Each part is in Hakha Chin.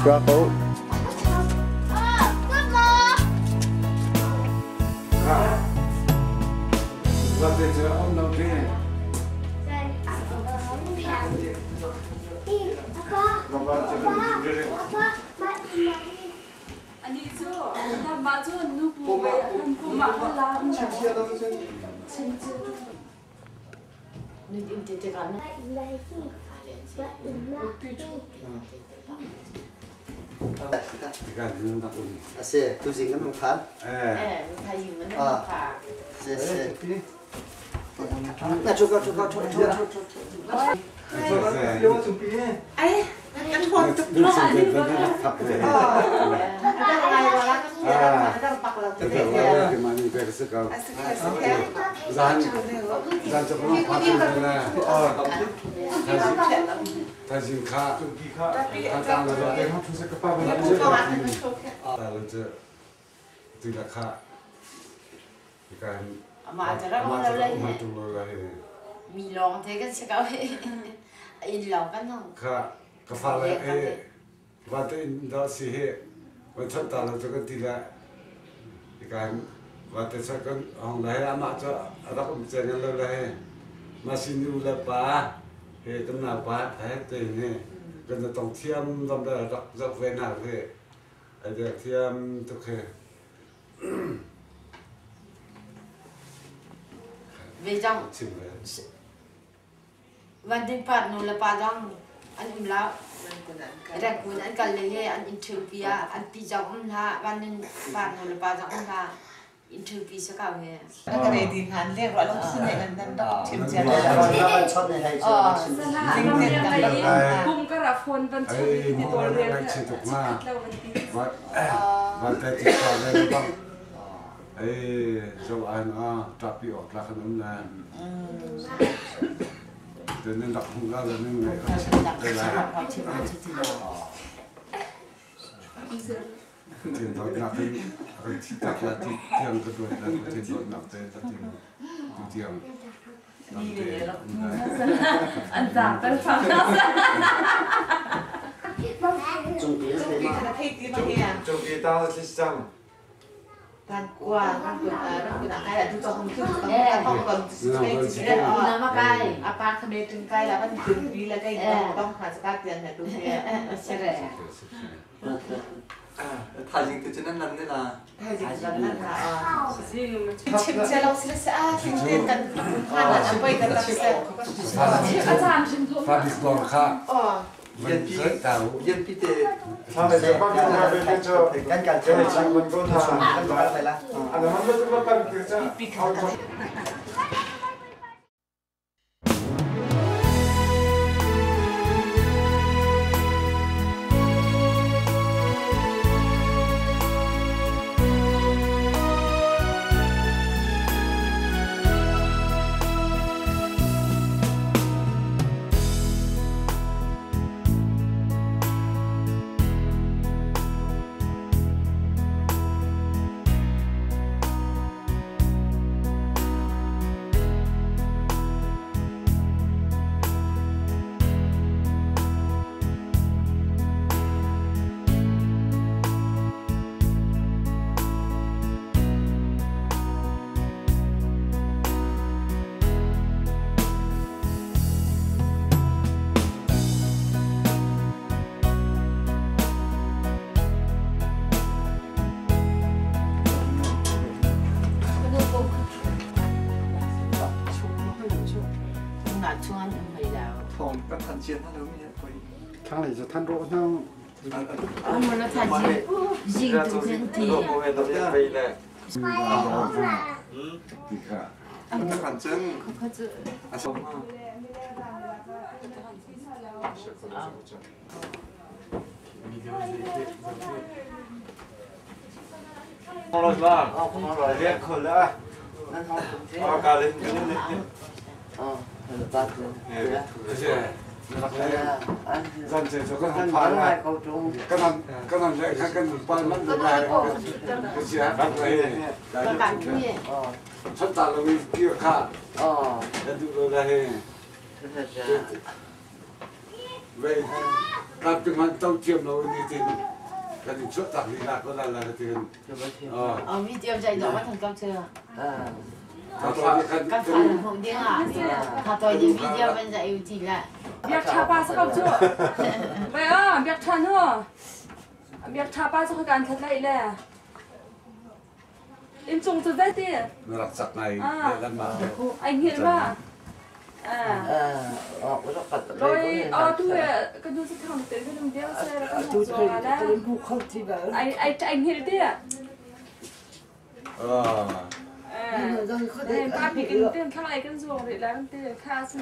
Bravo. Anih cu mah cu nupu pum ah kan la. Ase tuzing kan hung phan. Se se. Na chu ka chu ka chu chu chu chu. Ai, kan hawn tuk lo. Mi lawng te kan si ko inn lawng kan hong. Ka fale vate in dah si hi van chawnh ta lo cu kan ti le ikan vate chawnh kan hong le he amah cu a rak um ceng lo le he masi nu le pa he kan nau pa he te he kan na tong thiam dam le rak zoh ve na he ai dek thiam tuk he. Ve jang Van Din Par nu le pa zong an um lo. Rangoon an kal le he an interview ah an pi zong um hlah. Van Din Par nu le pa zong um hlah. Interview si ko he. Ka re din han le ro lo sin nan nan chim chia Kum ka ra phone ban chu ti tol rel khat lo ban ti. Van te ti kha le bang Ei, zo an a ṭahpi awk tlak an um le. Te nan rak hmuh la le nan ngaih a chim te lai. Tin dawtnak in kan thi tak la ti tiang ka duat la tin dawtnak te la tin tu tiang tam te um lai. An zang tal fang. Cungpi ta thlis cang. Thaizing tu cu nan lam ne la. Fa bik dawr kha Lianpi te kan kal Thang lei cu than rawh hna. Ti kha. Rak le zan ce cu kan hung phan lai. Kan han kan han le khan kan hung phan man lai. Ka sia rak le. Chon ta lo mi kir kha. Kan duh lo la he. Vei kap tu man to thiam lo ni tin kan in chuah tak ni la ko la la tin. Ờ, video dạy dỗ bắt thành công chưa? Kan fa hùng ding ah. Tha toi di video ban dạy ti la. Biak tha pa sa kau cu. Vai a biak tha no. Biak tha pa sa kan that lai le. Inn cung cu zei ti? Na rak cak ngai lan ma. Ai hngilh ma? Loi a tu kan nu si thang te kan um dia se kan nu zo la. Ai ai ai hngilh ti. Pa pi kan ten thlang ai kan zuang rih la kan ti kha sin.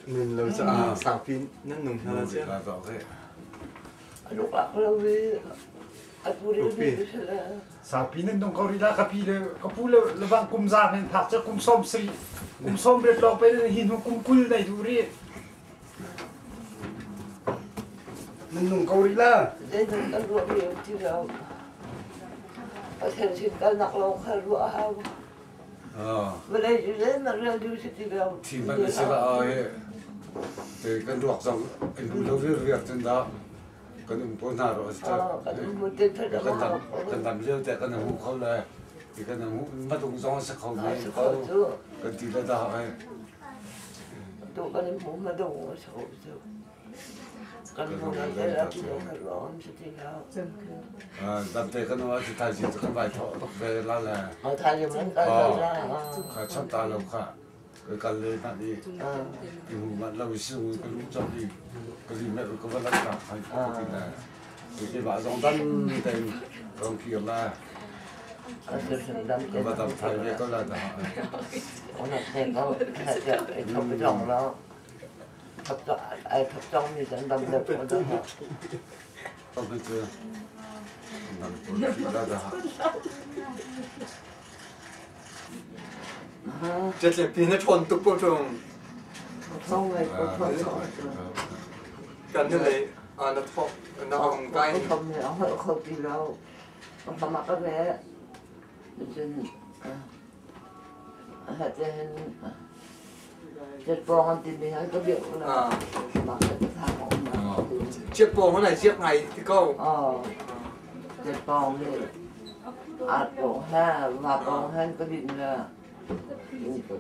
Nun lo caah saupi nan nung hna la cia. Saupi nan nung ko rih la ka pi le ka pu le lawang kum za nan phak cu kum sawm sarih kum sawm riat lawng pe hi hnu kum 20 nei duh rih. Nan nung ko rih la. Pathian sin kalnak lawng kha ruah a hau. Vawlei cu zeihmanh rel ding si ti lo. Thi hmanh a si la ai te kan ruak zong an lu lo vir cun dah kan um ko hna ro Kan um te kan dam kan dam lio te kan hu kho le ti kan hu madung zong sa kho me ko kan ti le dah ai Tu kan hmu madung sa kho cu. Damte kan um ahcun thaizing cu kan vai thawh tuk ve la le. Kha chawnh ta lo kha ka kal le mah i i hu mah lo i sung ka luh cawk i ka ri meh ka va lak ta khai ka ti le. Keimah zong dam tein rong kir la. Ka va dam thai ve ko la dah. Ai thap cangmi kan dam deuh ko dah. Cetle na ṭhawn tuk ko ṭung. Kan le na thok na ong kai. Holh kho ti lo. Mama ka ve. Cun Chiapawng hon ai ziak ngai ti ko. Chiapawng nih at pawng he va pawng he ka din le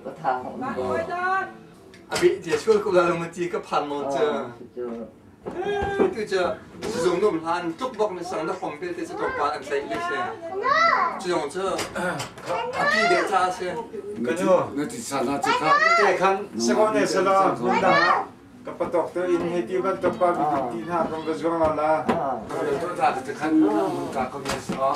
ka tha hong. Abi je sual ko la lung ti ka phan mo cha. Tu cu zung num hlan tluk bok na sang na hom pe te cu tlawmpal an tlaih le si. Cu zong cu a pi de ca a si. Na ti sa na ti kha. Te khan sakone sala hmun dang ah ka patok te in hei ti bantuk pa bi ti hna kong ka zuang la la. To ta te khan mun ka ko me sa.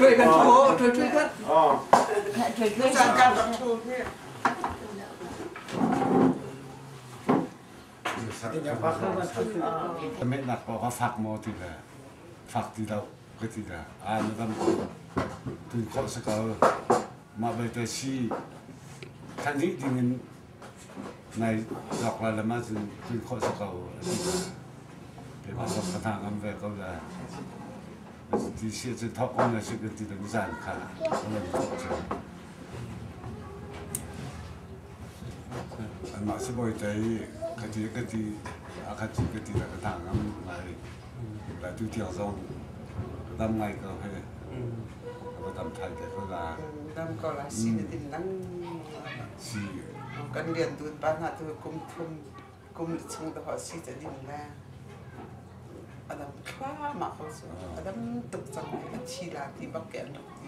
Tuai kan thu, tuai tuai kan. Mehnak paoh kha fak maw ti le fak ti lo ka ti le a na dam tun khawh si ko. Mah belte si thlan dih ding in nai zawk lai le mah cun tun khawh si ko a ti le keimah zong ka hna ngam ve ko le. Ti si cu thawk ko na si kan ti le zan kha nan thawk cu. Anmah sibawi te i khati kati a khati kati le ka tha ngam ngai. La tu tiang zong ka dam ngai ko he. Ka dam thai te ko la. Dam ko la si na tin lang. Si. Kan rian dun pa na tu kum thum kum chung te ho si ca din la. Adam thla ma ko su. Adam tuk cang a thi la ti bak ke an rak ti.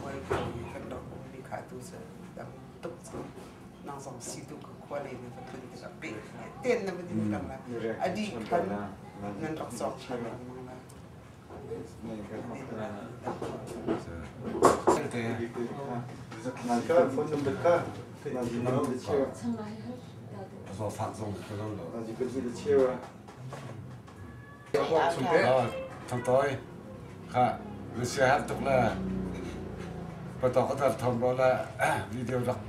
Mual ko kan rak um mi kha tu cu dam tuk cang. Nang zong si tu ka khua lei na va tlun tikah pe ten na va din peng la. Adi khan nan rak cawk than lengmang la. Zawfak zong ka lo lo. Thang toi kha na sia har tuk le patok ka tar thom ro la video rak